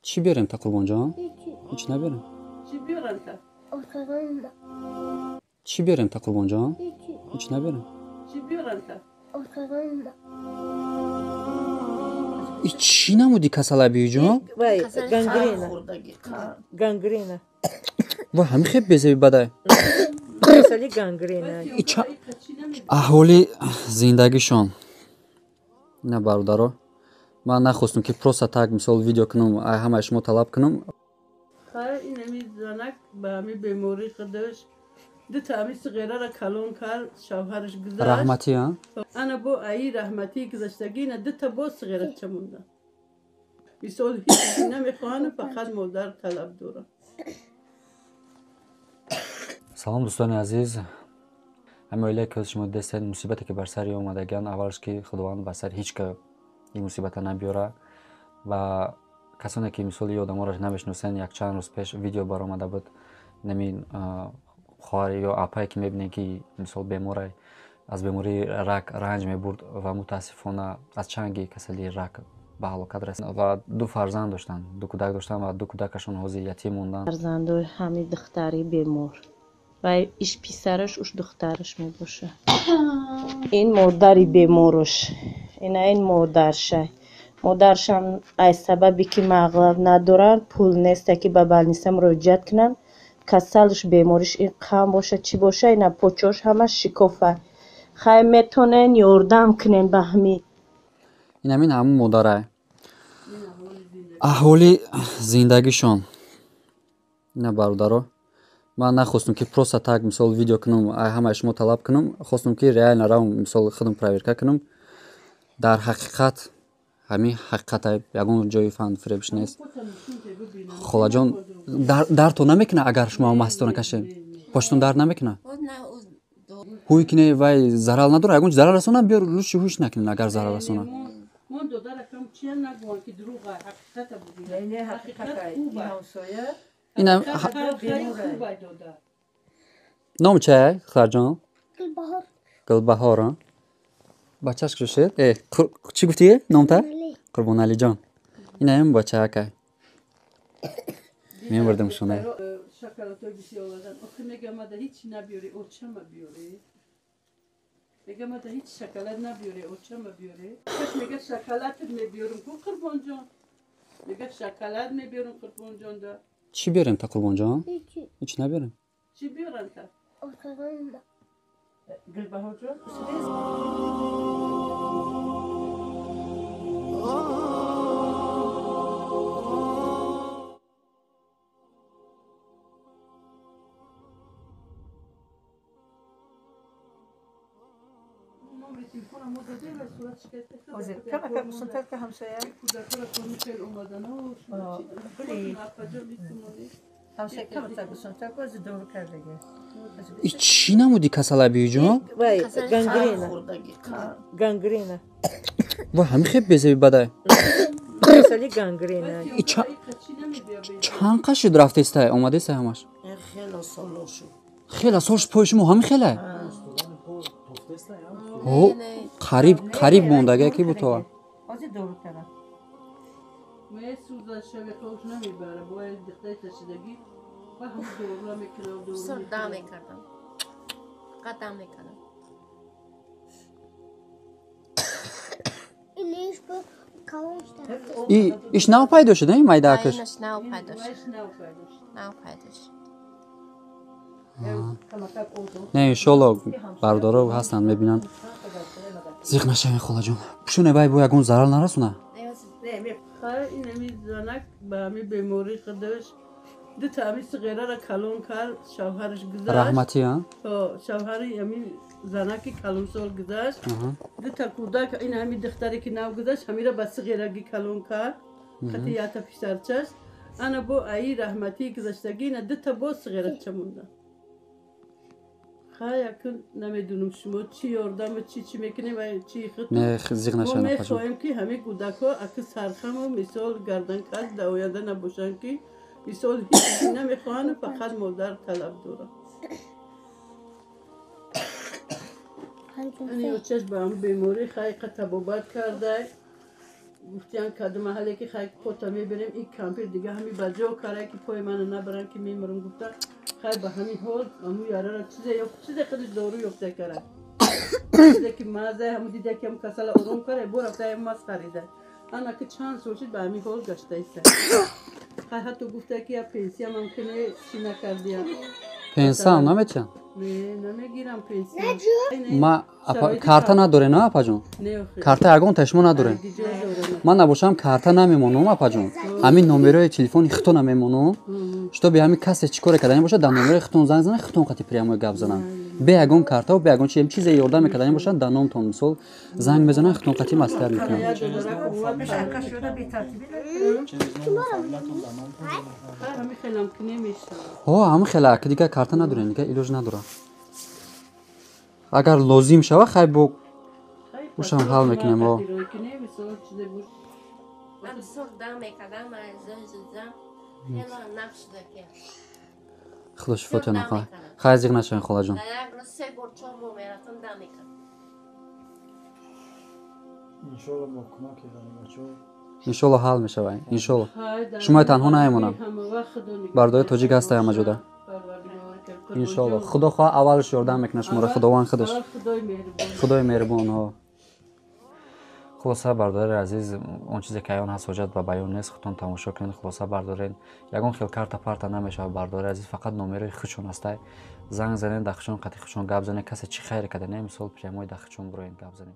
Чӣ биёрем та, Қурбонҷон? Ҳеч набиёрем? Чӣ биёрем та? Чӣ биёрем та, Қурбонҷон? Ҳеч набиёрем? Чӣ биёрем та? И чӣ намуди касала, биёҷон? Гангрена. Гангрена. Ва ҳамин хел безеби бадай. Касали гангрена. Аҳоли зиндагишон. Ина бародаро, ман нахостум ки просто так мисол видео кунам, ҳамаи шумо талаб кунам. Инами занак ба ҳами беморӣ худаш дута ҳами сиғерара калон кард, шавҳараш гузашт. Раҳматӣ, а? Ана бо аи раҳматӣ гузаштагӣ ина дута боз сиғерача монда. Мисол ҳеч намехоҳанд, фақат модар талаб дорад. Салом, дӯстони азиз. Ҳамин оилае ки ҳозир шумо дидастед, мусибате ки бар сари омадагианд, аввалш ки Худованд бар сари ҳеҷ ка ин мусибата набиёра ва касоне ки мисоли ин одаморо намешиносанд, якчанд рӯз пеш видео баромада буд. Намин хоҳар ё апае ки мебинем ки мисол беморай, аз бемории рак ранҷ мебурд ва мутаассифона аз чанги касалии рак ба ҳалокат расид ва ду фарзанд доштанд, ду кӯдак доштанд ва ду кӯдакашон ҳозир ятим монданд. Фарзандои ҳами духтари бемор ва иш писараш, уш духтараш мебошад. Ин модари беморуш, ина ин модарша. Модаршам аз сабабе ки мағлаб надоранд, пул неста ки ба балниса муроҷиат кунанд, касалш бемориш ин қам боша, чӣ боша, ина почош ҳама шикофа. Хай метонен ёрдам кунен ба ҳами. Ин ҳамин ҳамун модарай. Аҳоли зиндагишон. Ина бародаро, ман нахостум ки просто так мисол видео кунам, ҳамаи шумо талаб кунам, хостум ки реально равм мисол худам проверка кунам. Дар ҳақиқат ҳамин ҳақиқата, ягон ҷои фан фиребш нест. Холаҷон, дардто намекуна, агар шумо маҳситона кашем? Поштон дард намекуна? Ҳуй кине, вай зарал надора, ягон зарар расона, биёр лучше ҳуш накунен, агар зарар расона. Ина ном чай, хулаҷон? Гулбаҳор. Бачаш кушед? Э, чӣ гуфтӣ номта? Қурбоналиҷон. Ина ин бачаакай. Мебурдам шуна. Шоколадҳои бисёр овардан. Охир мегам, мада ҳеч набиёре, очама биёре. Мегам, мада ҳеч шоколад набиёре, очама биёре. Каш мега, шоколад мебиёрам ку, Қурбонҷон. Мега, шоколад мебиёрам, Қурбонҷон да. Чӣ биёрем та, Қурбонҷон? Ҳеч набиёрем? Чӣ биёрам та? Гулбаҳорҷон. Кама кусунтар ка ҳамсоя? Ҳамсоя кама кусунтар ку, аз дору кардага. И чӣ намуди касала, биёҷон? Вай гангрена. Гангрена. Ва ҳамин хел безеби бадай. Касали гангрена. И чанд қашид рафтестай, омадестай ҳамаш? Хело соло шуд. Хела сол шуд, пои шумо ҳамин хелай? Қариб қариб мондагия ки бутова. Ҳозир дору кардам. Месӯзад, шаби хош намебара, бояд дихтаи ташидагӣ ва ҳам дорура мекунам, дору. Дам мекардам. Фақат дам мекардам. Иш нав пайдо шуд, ин майдаакаш? Инаш нав пайдо шуд. Нав пайдо шуд. Не, иншолло, бародаро ҳастанд, мебинанд. Зиқ нашавем, холаҷон. Пушоне, вай бо ягон зарар нарасона? Инами занак ба ҳами беморӣ худаш дута ҳами сиғерара калон кард, шавҳараш гузашт. Раҳматӣ, а? Шавҳари ҳами занаки калонсол гузашт. Дута кӯдак, ин ҳами духтаре ки нав гузашт, ҳамира ба сиғерагӣ калон кард. Хати ята писарчаш. Ана бо аи раҳматӣ гузаштагӣ ина дута боз сиғерача монда. Хай, акун намедунам шумо чӣ ёрдаму чӣ чӣ мекунем ва чӣ худ. Не, зиқ Мо нашавем, апаҷон. мехоҳем ки ҳамин кӯдакҳо аки сархаму мисол гарданкаш дар оянда набошанд, ки мисол ҳеч намехоҳанд, фақат модар талаб дорад. Ани очаш ба ҳам беморӣ хайқа табобат кардай. Гуфтиян кадом маҳалле ки хай пота мебарем, ин кампир дига ҳами ба ҷо кара ки пои мана набаран ки мемирам гуфта, хай ба ҳамин ҳол аму ярара чизе ёфт, чизе худаш дору ёфта кара. Чизе ки маза ҳаму дида ки ҳам касала ором кара, бо рафта ҳам маз харида. Ана ки чанд сол шуд ба ҳамин ҳол гаштаиста. Хай ҳатто гуфта ки я пенсия мумкине чӣ накардиям. Пенсия ҳам наметиҳам? Не, намегирам пенсия. Ма карта надоре, на апаҷон? Карта ягон шумо надорем. Ман набошам карта намемонам апаҷон. Ҳамин номерои телефони худтон намемонам. Чтобы ҳамин касе чӣ коре кардани бошад, дар номерои худтон занг занад, худтон қати прямой гап зананд. Бе ягон картаву бе ягон чи чизе ёрдам мекардани бошад, дар номтон мисол занг мезананд, худтон қати маслиҳат мекунанд. Ҳо, ҳамин хела ки дигар карта надорем, дигар илоҷ надорам. Агар лозим шава, хай бо ушам ҳал мекунем. Ҳо. Худо шифотон хоҳад. Хай зиқ нашавед холаҷон. Иншолло ҳал мешавад. Иншолло. Шумои танҳо намемонам. Бардори тоҷик ҳастай ҳама ҷода. Иншолло. Худо хоҳад аввалш ёрдам мекунад шуморо, Худованд худаш. Худои меҳрубон. Ҳо. Хулоса бардораи азиз, он чизе ки аён ҳаст ҳоҷат ба баён нест, худтон тамошо кунед. Хулоса бардорен, ягон хел карта парта намешавад бардораи азиз, фақат номерои худшон ҳастай. Занг занед, дар худшон қати худшон гап занед, касе чӣ хайре карда не, мисол прямой дар худшон бироед гап занед.